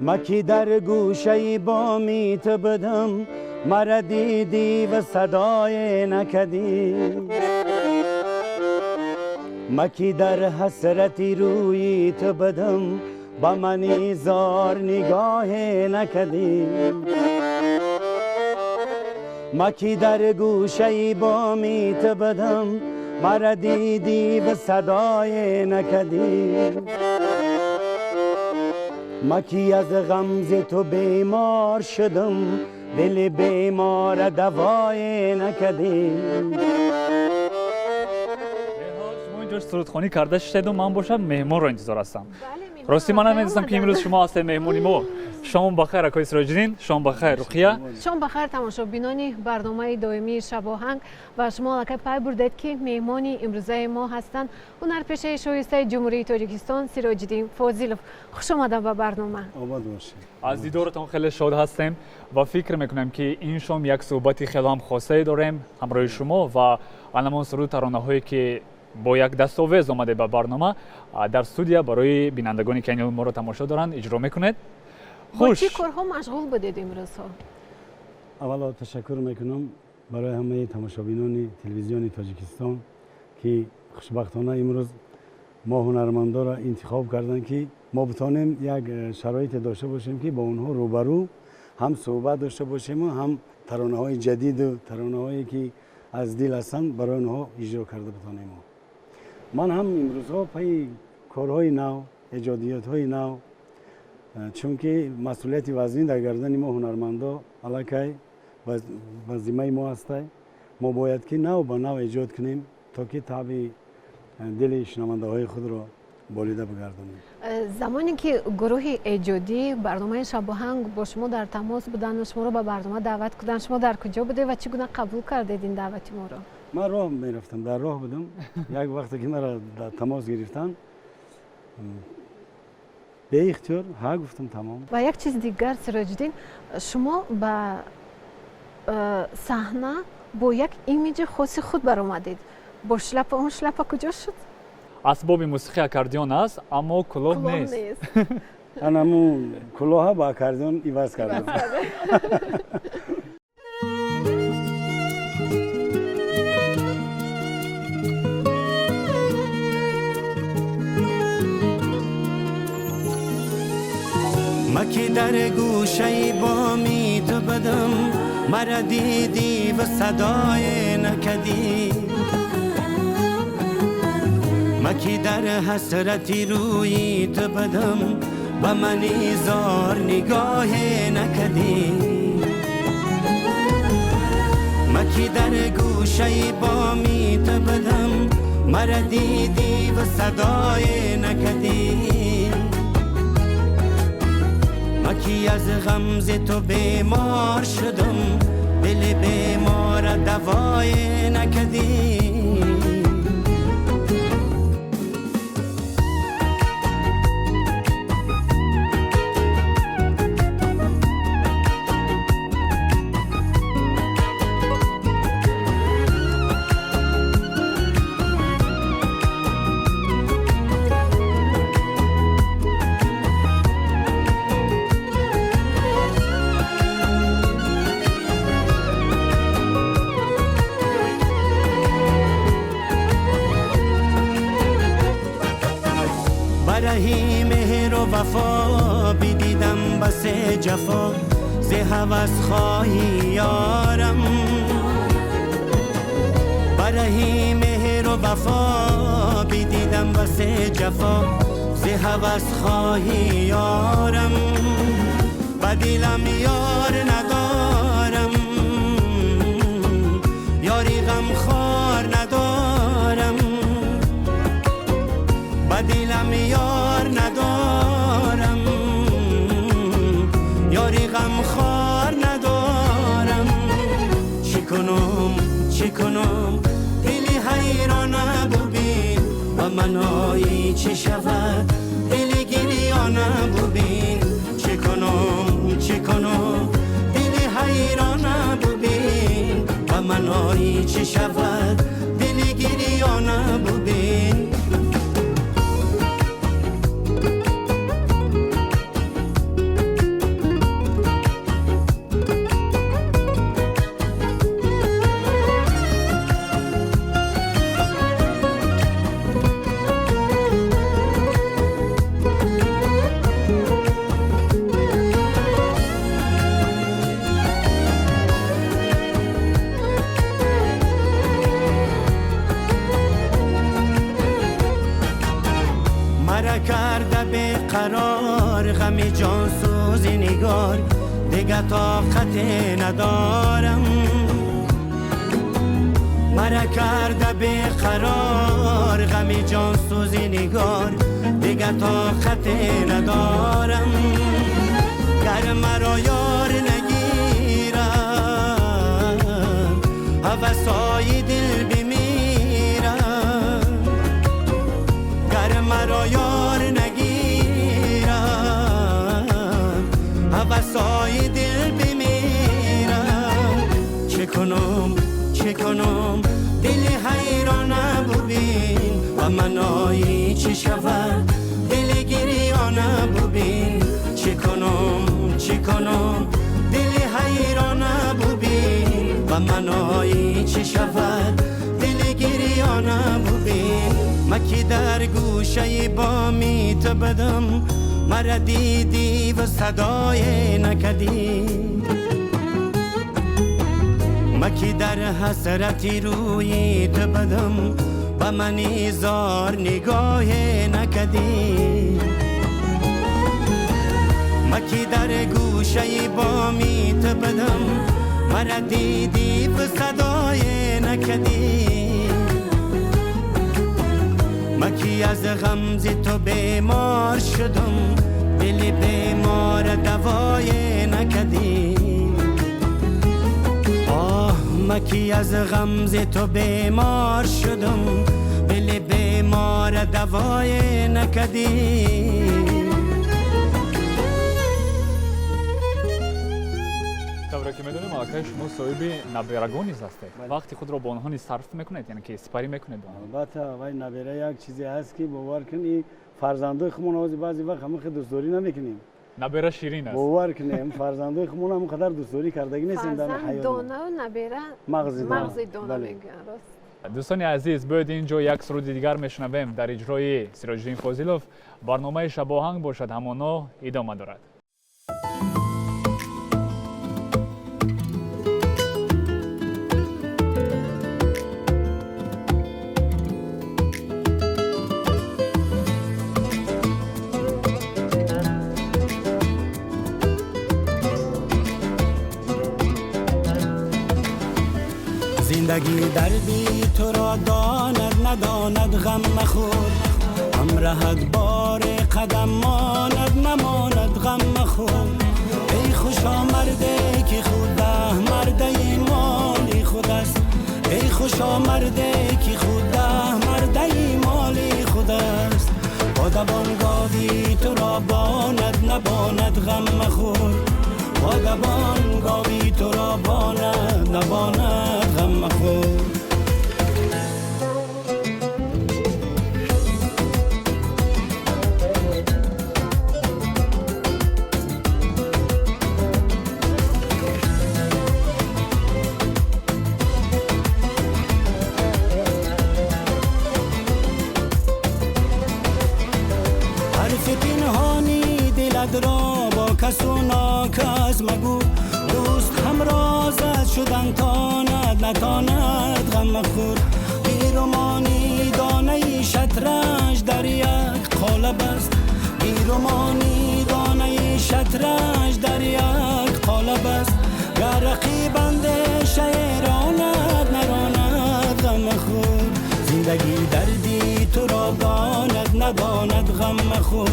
Маки дар гӯшаи боми ту будам, мара дидӣ ва садое накардӣ. Маки дар ҳасрати рӯи ту будам, ба мани зор нигоҳе накардӣ. Маки дар гӯшаи боми ту будам, мара дидӣ ва садое накардӣ. Маки аз ғамзи ту бемор шудам, дили бемора давое накардӣ. Шумо инҷо сурудхонӣ карда шудед, ман бошам меҳмонро интизор ҳастам. Рости ман намедонистам, ки имрӯз шумо ҳастед меҳмони мо. Шом бахайр, акои Сироҷиддин, шом бахайр, Руқия. Шом бахайр, тамошобинони барномаи доимии Шабоҳанг. Ва шумо аллакай пай бурдед, ки меҳмони имрӯзаи мо ҳастанд ҳунарпешаи шоистаи Ҷумҳурии Тоҷикистон Сироҷиддин Фозилов. Хуш омадам ба барнома. Обод бошед. Аз дидоратон хеле шод ҳастем ва фикр мекунем, ки ин шом як суҳбати хеле ҳам хосае дорем ҳамроҳи шумо ва анамон суруд таронаҳое, ки бо як дастовез омаде ба барнома, дар студия барои бинандагоне, ки айни моро тамошо доранд, иҷро мекунед. Бо Хуш. чӣ корҳо машғул будед имрӯзҳо? Аввало ташаккур мекунам барои ҳамаи тамошобинони телевизиони Тоҷикистон, ки хушбахтона имрӯз мо ҳунармандоро интихоб карданд, ки мо битонем як шароите дошта бошем, ки бо онҳо рӯбарӯ ҳам суҳбат дошта бошему ҳам таронаҳои ҷадиду таронаҳое, ки аз дил ҳастанд, барои онҳо иҷро карда битонем. Ман ҳам имрӯзҳо пайи корҳои нав, эҷодиётҳои нав, чунки масъулияти вазнин дар гардани мо ҳунармандо аллакай ба зиммаи мо ҳастай. Мо бояд ки нав ба нав эҷод кунем, то ки таъби дили шунавандаҳои худро болида бигардонем. Замоне ки гурӯҳи эҷодӣ барномаи Шабоҳанг бо шумо дар тамос буданд ва шуморо ба барнома даъват карданд, шумо дар куҷо будед ва чӣ гуна қабул кардед ин даъвати моро? Ман роҳ мерафтам, дар роҳ будам. Як вақте ки маро дар тамос гирифтанд, беихтиёр ҳа гуфтам, тамом. Ва як чиз дигар, Сироҷиддин, шумо ба саҳна бо як имиҷи хоси худ баромадед, бо шляпа. Он шляпа куҷо шуд? Асбоби мусиқӣ аккордеон аст, аммо кулоҳ нест. Нест. Анаму кулоҳа ба аккордеон иваз кардам. Маки дар гӯшаи боми ту будам, мара дидӣ ва садое накардӣ. Маки дар ҳасрати рӯи ту будам, ба мани зор нигоҳе накардӣ. Маки дар гӯшаи боми ту будам, мара дидӣ ва садое накардӣ. Маки аз ғамзи ту бемор шудам, дили бемора давое накардӣ. Бараҳи меҳру вафо бидидам, басе ҷафо зи ҳавас хоҳӣ ёрам. Бараҳи меҳру вафо бидидам, басе ҷафо зи ҳавас хоҳӣ ёрам. Ба дилам ёр надорам, ёри ғамхор надорам. Ба дилам ёр надорам, ёри ғамхор надорам. Чӣ кунам, чӣ кунам, дили ҳайрона бубин, ба манои чӣ шавад дили гирёна бубин. Чӣ кунам, чӣ кунам, дили ҳайрона бубин, ба манои чӣ шавад дили гирёна бубин. مرا کرده بیقرار غم جان سوز نگار دیگه طاقت ندارم مرا کرده بیقرار غم جان سوز نگار دیگه طاقت ندارم گر مرا یار نگیرم هوسای دل بمیرم گر مرا یار نگیرم هوسای دل بمیرم چه کنم چه کنم دل حیران ببین و منایی چه شود دل گریان ببین چه کنم چه کنم دل حیران ببین و منایی چه شود دل گریان ببین مکی در گوشه بامی تو بدم مرا دیدی و صدای نکدی مکی در حسرتی روی تو بدم و منی زار نگاه نکدی مکی در گوشه بامی تو بدم مرا دیدی و صدای نکدی مکی از غم ز تو بیمار شدم دل بیمار دوای نکدی آه مکی از غم ز تو بیمار شدم دل بیمار دوای نکدی. тавре ки медонем, аллакай шумо соҳиби наберагон низ ҳастед. Вақти худро бо онҳо низ сарф мекунед, яъне ки сипарӣ мекунед бо онҳо? Албатта, вай набера як чизе ҳаст ки бовар кун, и фарзандои худмон ҳозир баъзе вақт ҳамин хел дӯстдорӣ намекунем. Набера ширин аст. Бовар кунем, фарзандои худмон ҳамон қадар дӯстдорӣ кардагӣ нестем дар фарзанд ҳаёт. Донаю набера мағзи дона. Мағзи дона. Бале. Мегӯянд, рост. Дӯстони азиз, биёед ин ҷо як суруди дигар мешунавем дар иҷрои Сироҷиддин Фозилов. Барномаи Шабоҳанг бошад, ҳамоно идома дорад. زندگی دردی تو را داند نداند غم مخور همراهت بار قدم ماند نماند غم مخور ای خوشا مرده که خود ده مرده مالی خود است ای خوشا مرده که خود ده مرده مالی خود است بادبان گاوی تو را باند نباند غم مخور بادبان گاوی تو را باند نباند غم مخور. حرف پنهانی دلت را با کس و ناکس مگو دوست همرازت شدن تاند نتاند غم مخور بیرمانی دانه شطرنج در یک قالب است بیرمانی دانه شطرنج در یک قالب است گر رقیب اندیشه راند نراند غم مخور زندگی دردی تو را داند نداند غم مخور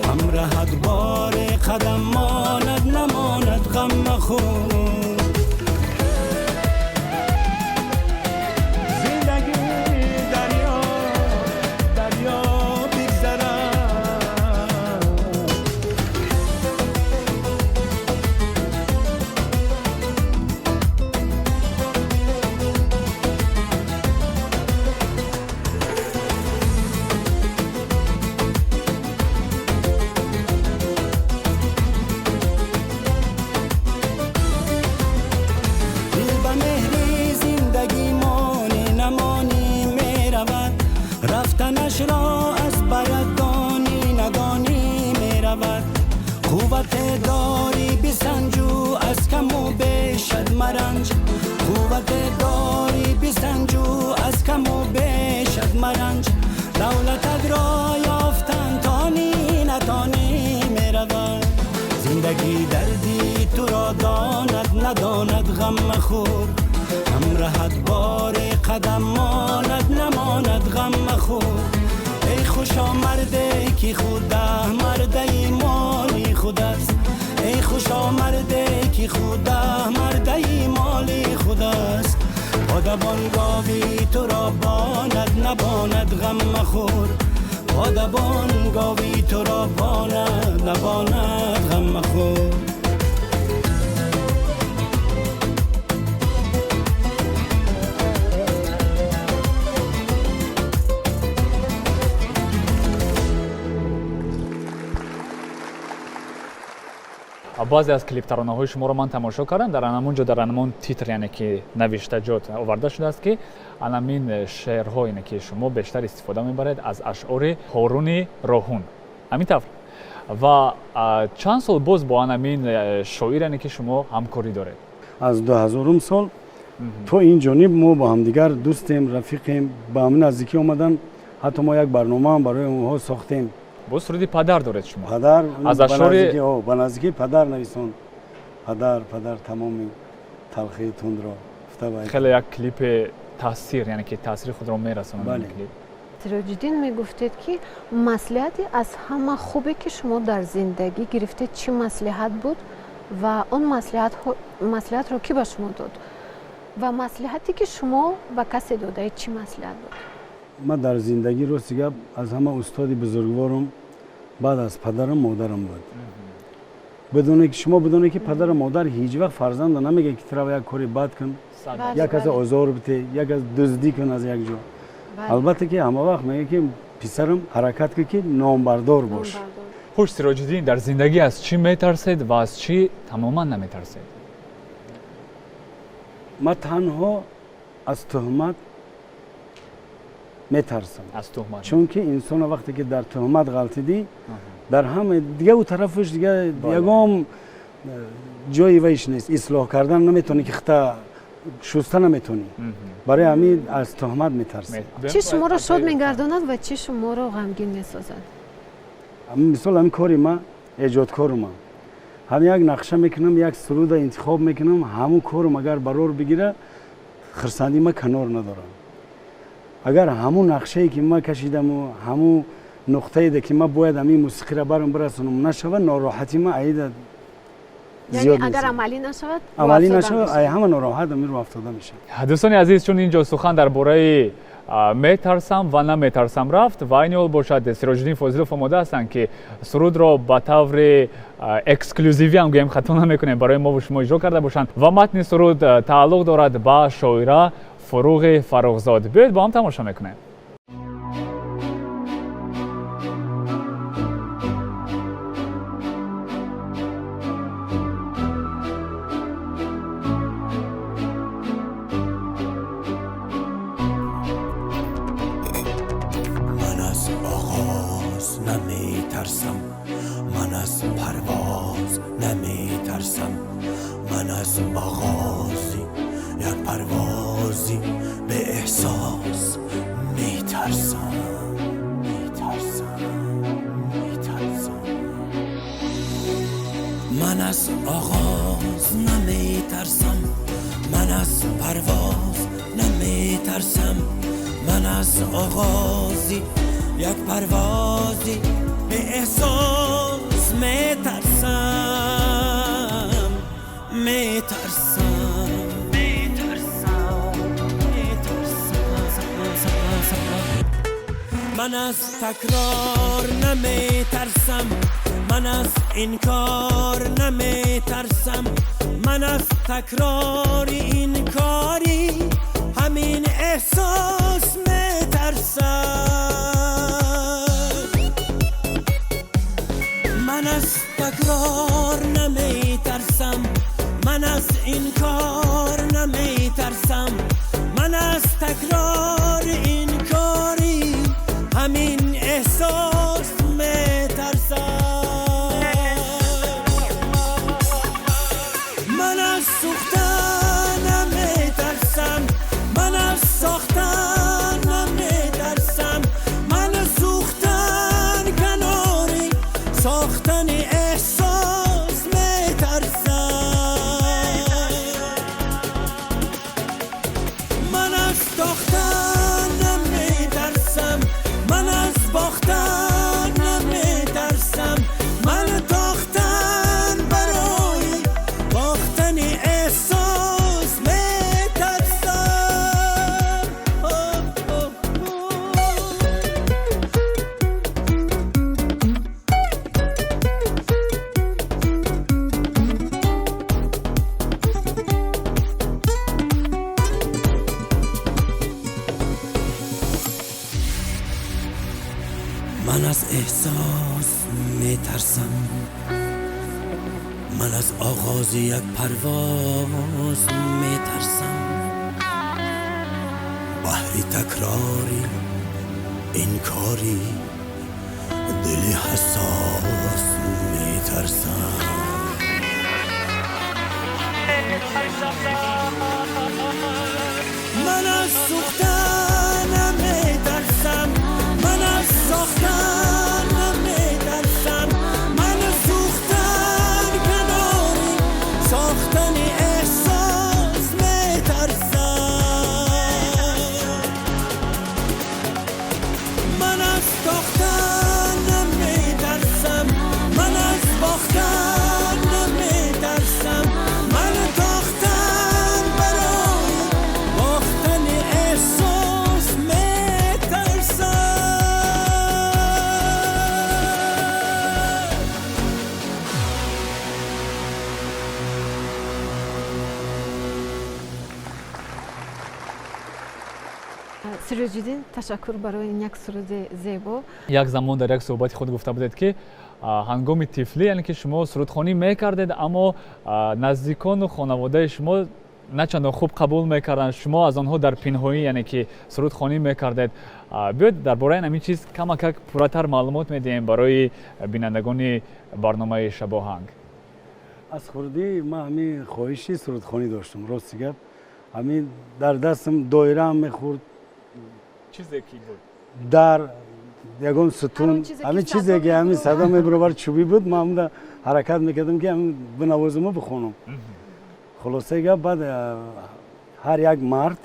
همراهت بار قدم ماند نماند غم مخور زندگی دریا دریا بگذرد. دل به مهری زندگی مانی نمانی می رود رفتنش را از برد دانی ندانی می رود قوت داری بسنجو از کم و بیشت مرنج قوت داری بسنجو از کم و بیشت مرنج دولتت را یافتن نداند غم مخور، همراهت بار قدم ماند نماند غم مخور. ای خوشا مرده که خود ده مرده مالی خود است، ای خوشا مرده که خود ده مرده مالی خود است. پادبان گاوی تو را باند نباند غم مخور، پادبان گاوی تو را باند نباند غم مخور. Баъзе аз клиптаронаҳои шуморо ман тамошо кардам, дар анамон ҷо, дар анамон титр, яъне ки навиштаҷот оварда шудааст, ки анамин шеърҳо, яъне ки шумо бештар истифода мебаред аз ашъори Ҳоруни Роҳун. Ҳамин тавр. Ва чанд сол боз бо анамин шоир, яъне ки шумо ҳамкорӣ доред? Аз 2000 сол то ин ҷониб мо бо ҳамдигар дӯстем, рафиқем, ба ҳамин наздикӣ омадан. Ҳатто мо як барномаам барои онҳо сохтем. Боз суруди падар доред шумо? Падар аз ашъори ба наздикии падар нависон. Падар, падар тамоми талхии тундро гуфта бояд. Хеле як клипи таъсир, яъне ки таъсири худро мерасонад ин клип. Сироҷиддин, мегуфтед, ки маслиҳати аз ҳама хубе, ки шумо дар зиндагӣ гирифтед, чӣ маслиҳат буд ва он маслиҳатро кӣ ба шумо дод? Ва маслиҳате, ки шумо ба касе додаед, чӣ маслиҳат буд? Ман дар зиндагӣ, рости гап, аз ҳама устоди бузургворам баъд аз падарам модарам буд. Бидоне ки шумо бидоне ки падару модар ҳеҷ вақт фарзанда намегӯяд, ки тирава як кори бад кун, як касе озор бите, як кас дуздӣ кун аз як ҷо. Албатта ки ҳама вақт мегӯяд, ки писарам, ҳаракат кун, ки номбардор бош. Хуш, Сироҷиддин, дар зиндагӣ аз чӣ метарсед ва аз чӣ тамоман наметарсед? Ман танҳо аз туҳмат метарсам. Аз туҳмат. Чунки инсона вақте ки дар туҳмат ғалтидӣ, дар ҳама дига ӯ тарафаш дига ягон ҷои вайш нест, ислоҳ кардан наметавонӣ, ки хата шуста наметавонӣ. Барои ҳамин аз туҳмат метарсам. Чӣ шуморо шод мегардонад ва чӣ шуморо ғамгин месозад? Мисол, ҳамин кори ма, эҷодкору ма, ҳам як нақша мекунам, як суруда интихоб мекунам, ҳамун корум агар барор бигира, хурсандӣ ма канор надорам. Агар ҳамун нақшае, ки ман кашидаму ҳамун нуқтаеде, ки ман бояд ҳамин мусиқиро барам бирасонам, нашавад, нороҳатӣ ман аида зиёд. Агар амалӣ нашавад, амалӣ нашавад, ай ҳама нороҳат ами рӯ афтода мешавад. Дӯстони азиз, чун ин ҷо сухан дар бораи метарсам ва наметарсам рафт, ва айни ҳол бошад, Сироҷиддин Фозилов омода ҳастанд, ки сурудро ба таври эксклюзивӣ ҳам гӯем, хато намекунем, барои мову шумо иҷро карда бошанд. Ва матни суруд тааллуқ дорад ба шоира Фуруғи Фаррухзод. Биёед, бо ҳам тамошо мекунем. Ман аз оғоз наметарсам, ман аз парвоз наметарсам, ман аз оғози як парвози бе эҳсос метарсам, метарсам, метарсам. Ман аз оғоз наметарсам, ман аз парвоз наметарсам, ман аз оғози як парвози бе эҳсос метарсам, метарсам, метарсам, метарсам. Ман аз такрор наметарсам, ман аз инкор наметарсам, ман аз такрори инкори ҳамин эҳсос метарсам. Ман аз такрор наметарсам, ман аз инкор наметарсам, ман аз такрори инкори ҳамин эҳсос метарсам. Ман аз сӯхтан наметарсам, ман аз сохтан наметарсам, ман аз сӯхтан канори сохтани эҳсос метарсам. Ман аз эҳсос метарсам, ман аз оғози як парвоз метарсам. Баҳри такрори инкори дили ҳассос метарсам. Ман аз сӯхтан метарсам, ман аз сохтан метарсам, ман сӯхтан канори сохтани эҳсос метарсам. Ман аз тохтан метарсам, ман аз бохтан метарсам, ман тохтан барои бохтани эҳсос метарсам. Сироҷиддин, ташаккур барои ин як суруди зебо. Як замон дар як суҳбати худ гуфта будед, ки ҳангоми тифлӣ, яъне ки шумо сурудхонӣ мекардед, аммо наздикону хонаводаи шумо на чандон хуб қабул мекарданд, шумо аз онҳо дар пинҳоӣ, яъне ки сурудхонӣ мекардед. Биёед дар бораи ҳамин чиз камакак пурратар маълумот медиҳем барои бинандагони барномаи Шабоҳанг. Аз хурдӣ ман ҳамин хоҳиши сурудхонӣ доштам. Рости гап, ҳамин дар дастам доираам мехӯрд, чизе ки буд дар ягон сутун, ҳамин чизе ки ҳамин садо мебаровард, чӯбӣ буд, ман ҳамда ҳаракат мекардам, ки ҳамин бинавозаму бихонам. Хулосаи гап, баъд ҳар як мард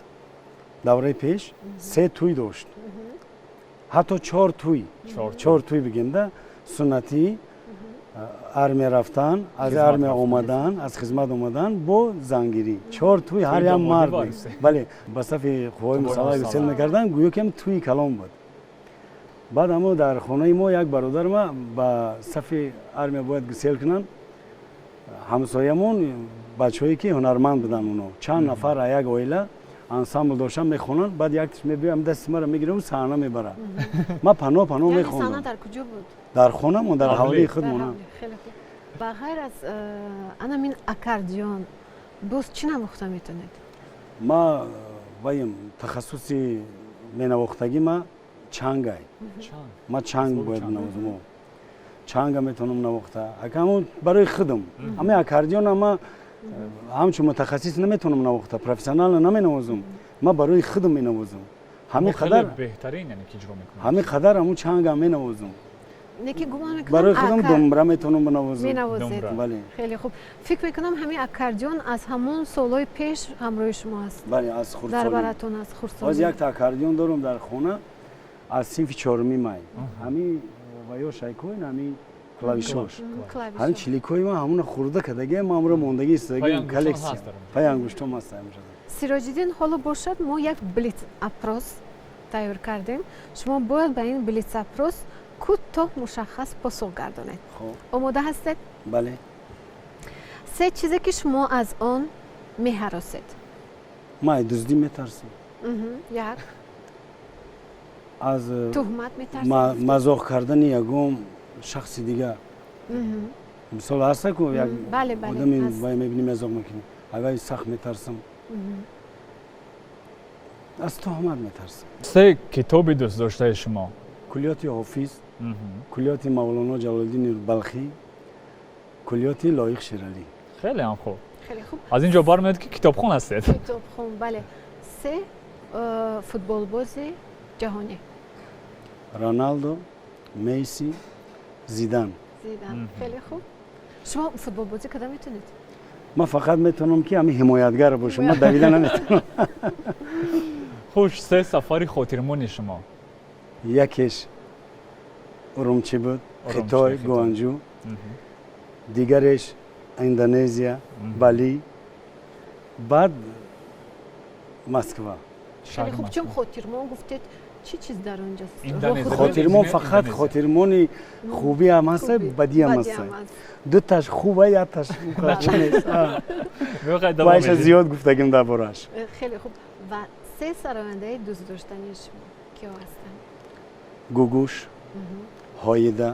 давраи пеш се тӯй дошт, ҳатто чор тӯй, чор тӯй бигем да: суннатӣ, армия рафтан, аз армия омадан, аз хизмат омадан, бо зангирӣ. Чор тӯй ҳар як мард. Бале, ба сафи қувваҳои мусаллаҳ гусел мекарданд, гӯё ки тӯи калон буд. Баъд амо дар хонаи мо як бародар ма ба сафи армия бояд гусел кунанд. Ҳамсоямон бачаҳое ки ҳунарманд буданд, оно чанд нафар як оила ансамбл доштан, мехонанд. Баъд якташ мебиёям, дасти маро мегирам, саҳна мебарад. Ман пано пано мехондам. Дар куҷо буд? Дар хонамон, дар ҳавлии худмон. Ба ғайр аз анамин аккордеон боз чӣ навохта метавонед? Ма ваем тахассуси менавохтагӣ ма чангай. Ма чанг бояд бинавозам, чанга метавонам навохта. Акамон барои худам. Ҳамин аккордеона ма ҳамчун мутахассис наметавонам навохта, профессионально наменавозам, ма барои худам менавозам. Ҳамин қадар беҳтарин, яъне ки иҷро мекунед. Ҳамин қадар ҳамун чанга менавозам. Неки гумон мекунам барои худам думбра метавонам бинавозам. Менавозед? Бале. Хеле хуб. Фикр мекунам, ҳамин аккордеон аз ҳамон солҳои пеш ҳамроҳи шумо аст. Бале, аз хурдсолӣ. Дар баратон аз хурдсолӣ. Ҳозир якта аккордеон дорам дар хона аз синфи чоруми май. Ҳамин ва ё шайкоин, ҳамин клавишош, ҳамин чиликои ман ҳамуна хурда кардагиам, ман ҳамура мондагӣ истодагиам, коллексия пай ангуштом аст. Сироҷиддин, ҳоло бошад, мо як блиц опрос тайёр кардем. Шумо бояд ба ин блиц опрос кӯтоҳ, мушаххас посух гардонед. Омода ҳастед? Бале. Се чизе ки шумо аз он меҳаросед? Ман аз дуздӣ метарсам. Як. Аз туҳмат метарсед? Мазоқ кардани ягон шахси дигар. Мисол, ҳаста ку як одами вай мебинӣ, мазоқ мекунӣ, аввай сахт метарсам. Аз туҳмат метарсам. Се китоби дӯстдоштаи шумо? Куллиёти Ҳофиз, куллиёти Мавлоно Ҷалолиддини Балхӣ, куллиёти Лоиқ Шералӣ. Хеле ҳам хуб. Хеле хуб. Аз ин ҷо бармеояд, ки китобхон ҳастед. Китобхон, бале. Се футболбози ҷаҳонӣ? Роналдо, Месси, Зидан. Зидан, хеле хуб. Шумо футболбозӣ карда метавонед? Ман фақат метавонам, ки ҳамин ҳимоятгар бошам, ман давида наметавонам. Хуш, се сафари хотирмони шумо? Якеш Урумчӣ буд, Хитой, Гуанҷу, дигареш Индонезия, Бали, баъд Москва. Хеле хуб. Чун хотирмон гуфтед, чӣ чиз дар он ҷо? Хотирмон фақат хотирмони хубиам ҳаста, бадиам ҳаста. Дуташ хуба, якташ вайша зиёд гуфтагим дар борааш. Хеле хуб. Ва се сарояндаи дӯстдоштании шумо киҳо ҳастанд? Гугуш. Ҳоида,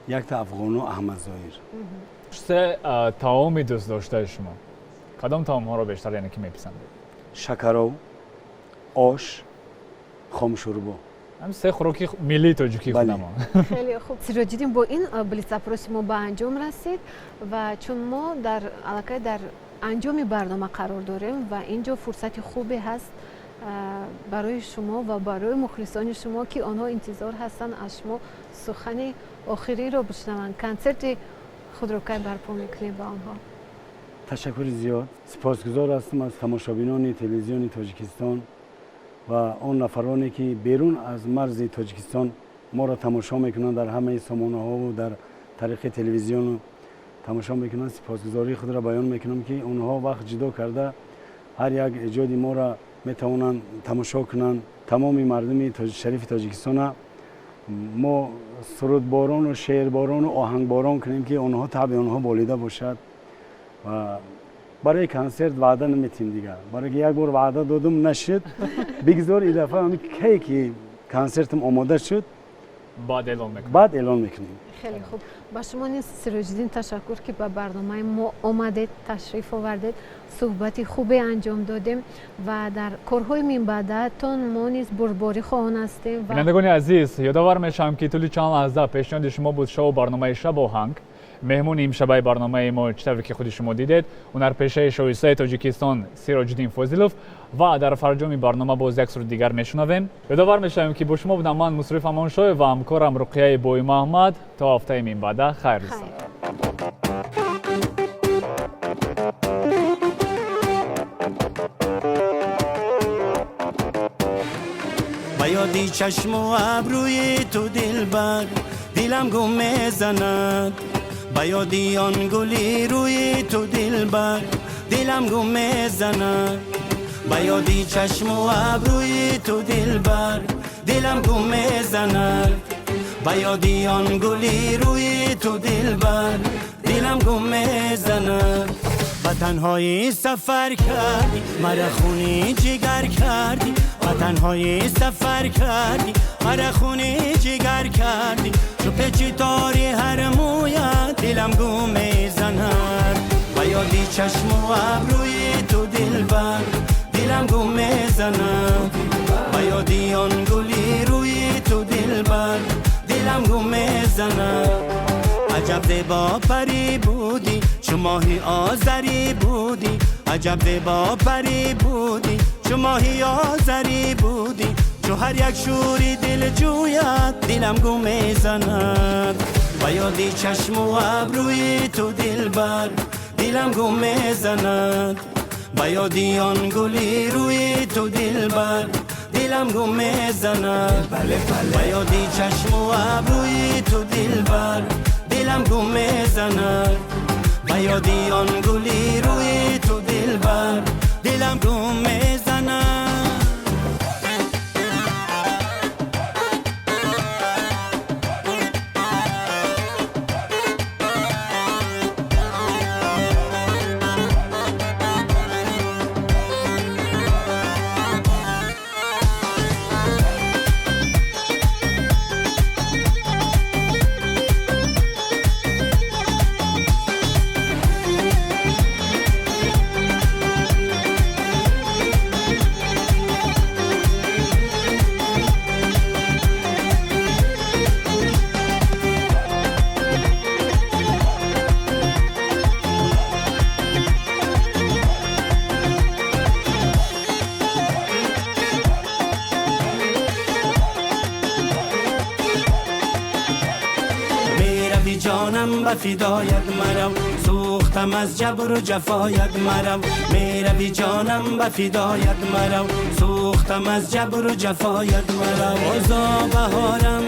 якта афғону Аҳмад Зоир. Се таоми дӯстдоштаи шумо, кадом таомҳоро бештар, яъне ки меписандед? Шакаров, ош, хомшӯрбо. Ҳам се хӯроки миллии тоҷикии худамон. Хеле хуб, Сироҷиддин, бо ин блиц-опроси мо ба анҷом расид ва чун мо дар аллакай дар анҷоми барнома қарор дорем ва ин ҷо фурсати хубе ҳаст барои шумо ва барои мухлисони шумо, ки онҳо интизор ҳастанд аз шумо сухани охириро бишнаванд. Консерти худро кай барпо мекунед ба онҳо? Ташаккури зиёд, сипосгузор ҳастам аз тамошобинони телевизиони Тоҷикистон ва он нафароне, ки берун аз марзи Тоҷикистон моро тамошо мекунанд, дар ҳамаи сомонаҳову дар тариқи телевизиону тамошо мекунанд. Сипосгузории худро баён мекунам, ки онҳо вақт ҷудо карда ҳар як эҷоди моро метавонанд тамошо кунанд. Тамоми мардуми шарифи Тоҷикистона мо сурудборону шеърборону оҳангборон кунем, ки онҳо табъи онҳо болида бошад. Ва барои консерт ваъда наметиҳем дигар, барое ки як бор ваъда додум, нашуд. Бигзор ин дафъа кае ки консертам омода шуд, баъд эълон мекунем. Баъд эълон мекунем. Хеле хуб, ба шумо низ, Сироҷиддин, ташаккур, ки ба барномаи мо омадед, ташриф овардед, суҳбати хубе анҷом додем ва дар корҳои минбаъдаатон мо низ бурдборӣ хоҳон ҳастем. Бинандагони азиз, ёдовар мешавам, ки тӯли чанд лаҳза пешниҳоди шумо буд шоу барномаи Шабоҳанг. Меҳмони имшабаи барномаи мо, чӣ тавре ки худи шумо дидед, ҳунарпешаи шоистаи Тоҷикистон Сироҷиддин Фозилов. Ва дар фарҷоми барнома боз як суруди дигар мешунавем. Ёдовар мешавем, ки бо шумо будам ман, Мусриф Амоншоев, ва ҳамкорам Руқияи Боимаҳмад. То ҳафтаи минбаъда, хайр дӯстон. Ба ёди чашму абрӯи ту, дилбар, дилам гум мезанад. Ба ёди он гули рӯи ту, дилбар, дилам гум мезанад. Ба ёди чашму абрӯи ту, дилбар, дилам гум мезанад. Ба ёди он гули рӯи ту, дилбар, дилам гум мезанад. Ба танҳоӣ сафар кардӣ, мара хуни ҷигар кардӣ. Ба танҳоӣ сафар кардӣ, мара хуни ҷигар кардӣ. Чу печи тори ҳар мӯят, дилам гум мезанад. Ба ёди чашму абрӯи ту, дилбар, дилам гум мезанад. Ба ёди он гули рӯи ту, дилбар, дилам гум мезанад. Аҷаб зебо парӣ будӣ, чу моҳи озарӣ будӣ. Аҷаб зебо парӣ будӣ, чу моҳи озарӣ будӣ. Чу ҳар як шӯри дил ҷӯяд, дилам гум мезанад. Ба ёди чашму абрӯи ту, дилбар, дилам гум мезанад. Ба ёди он гули рӯи ту, дилбар, дилам гум мезанад. Ба ёди чашму абрӯи ту, дилбар, дилам гум мезанад. Ба ёди он гули рӯи ту, дилбар, дилам гум мезанад. جانم به فدایت مرو، سوختم از جبر و جفایت مرو. میروی جانم به فدایت مرو، سوختم از جبر و جفایت مرو. بازا بهارم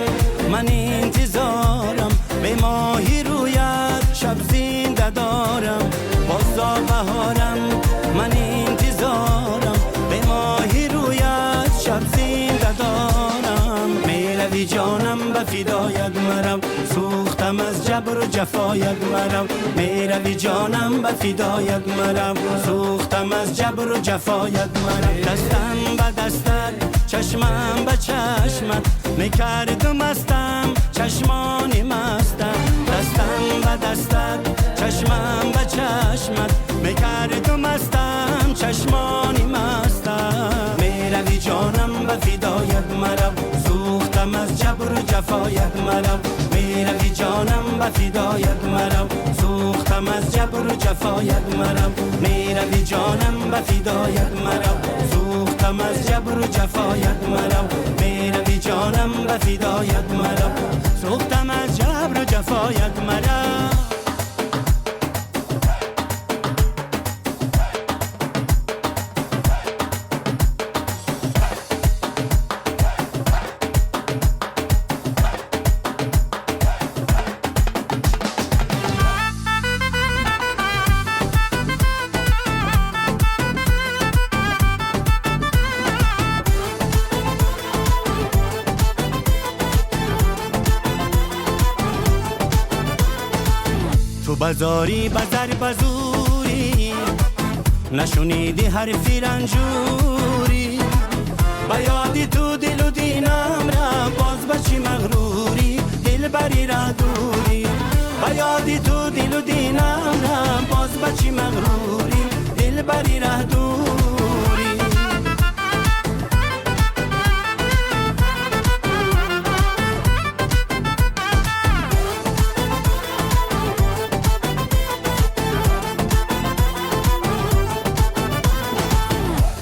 من انتظارم، به ماهی رویت شب زنده دارم. بازا بهارم من انتظارم، به ماهی رویت شب زنده دارم. میروی جانم به فدایت مرو، سوختم از جبر و جفایت مرو. میروی جانم به فدایت مرو، سوختم از جبر و جفایت مرو. دستم به دستت چشمم به چشمت میکردم مستم چشمانی مستم دستم به دستت چشمم به چشمت میکردم مستم چشمانی مستم میروی جانم به فدایت مرا سوختم از جبر و جفایت مرا میروی جانم به فدایت مرا سوختم از جبر و جفایت مرا میروی جانم به فدایت مرا سوختم از جبر و جفایت مرا میروی جانم به فدایت مرا سوختم از جبر و جفایت مرا. بزاری بزر بزوری نشنیدی حرفی رنجوری به یادی تو دل و دینم را باز بچی مغروری دل بری را دوری به یادی تو دل و دینم را باز بچی مغروری دل بری را دوری.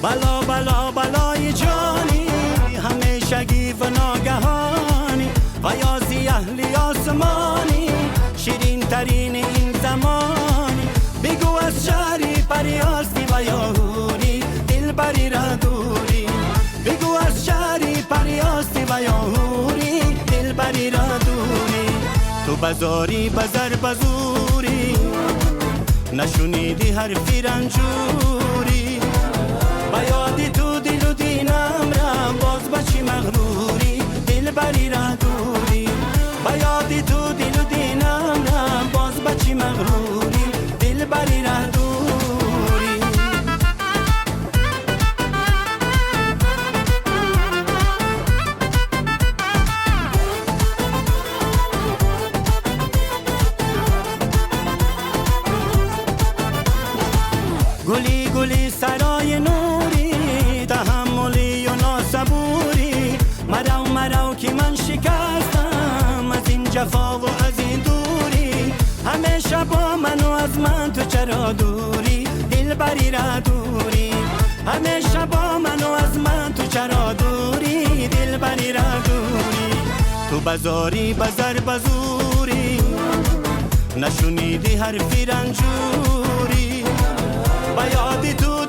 بلا بلا بلای جانی همیشگی و ناگهانی و یازی اهلی آسمانی شیرین ترین این زمانی بگو از شهری پریاستی و یاهوری دل بری را دوری بگو از شهری پریاستی و یاهوری دل بری را دوری تو بزاری بزر بزوری نشنیدی حرفی رنجوری با یادی تو دل و دینم را باز بچی مغروری دل بری را دوری با یادی تو دل و دینم را باز بچی مغروری دل بری را دوری. گلی گلی سرای نوری تحملی و ناسبوری مرا مرا که من شکستم از این جفا و از این دوری همیشه با من و از من تو چرا دوری دل بری را دوری همیشه با من و از من تو چرا دوری دل بری را دوری تو بزاری بزر بزوری نشنیدی حرفی رنجوری با یادی تو